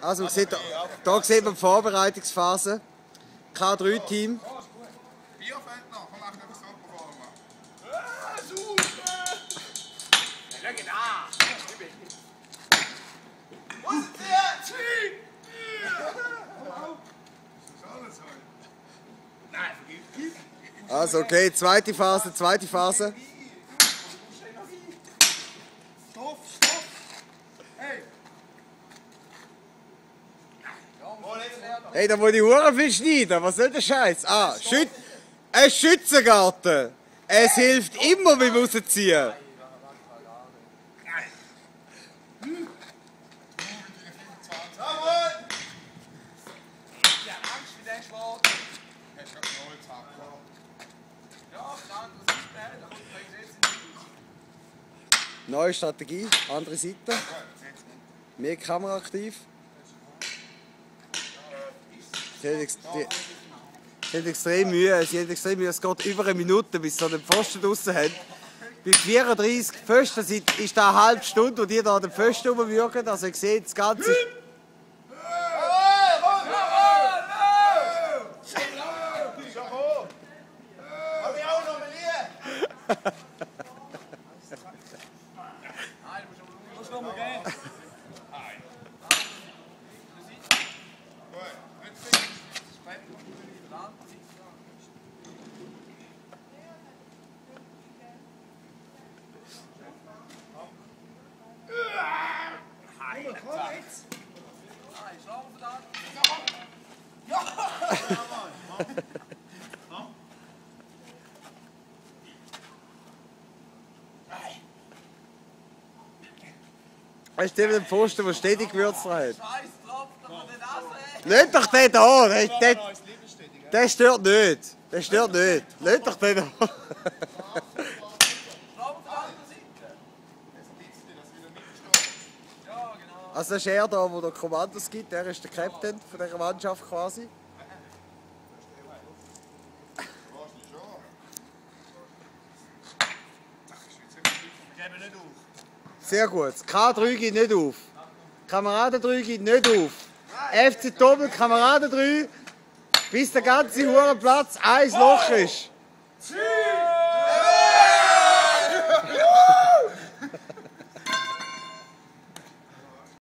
Also, hier sieht man die Vorbereitungsphase. K3-Team. Bier fällt noch, komm, mach einfach so performen. Ja, genau. Was ist der? Zwieg! Nein, vergiss. Also, okay, zweite Phase. Stoff, Stoff! Hey! Hey, da muss ich Huren viel schneiden. Was soll der Scheiß? Ah, ein Schützengarten. Es hilft immer beim Rausziehen. Jawohl! Ja, Angst wie der Schlag. Hast du gerade einen Holzhack? Ja, verdammt, das ist schnell. Da kommt man jetzt in die Neue Strategie, andere Seite. Mehr kameraaktiv. Sie haben extrem Mühe. Es geht über eine Minute, bis sie den Pfosten draussen haben. Bei 34 Pfosten ist da eine halbe Stunde, und die da den Pfosten rumwürgen. Also ihr seht, das Ganze ist... Hab ich auch noch mal hier! Was noch mal gehen? Weißt du, den Pfosten, der stetig Gewürz dran hat? Scheiß Tropf, da kann der Nase. Nicht doch den da! Der stört nicht. Der stört nicht. Nicht doch den da. Schraub auf der anderen Seite. Ja, genau. Also das ist er da, der Kommandos gibt. Der ist der Captain von dieser Mannschaft quasi. Wir geben nicht auf. Sehr gut. K3 geht nicht auf. Kameraden 3 geht nicht auf. FC Doppel, Kameraden 3, bis der ganze Hurenplatz ein Loch ist.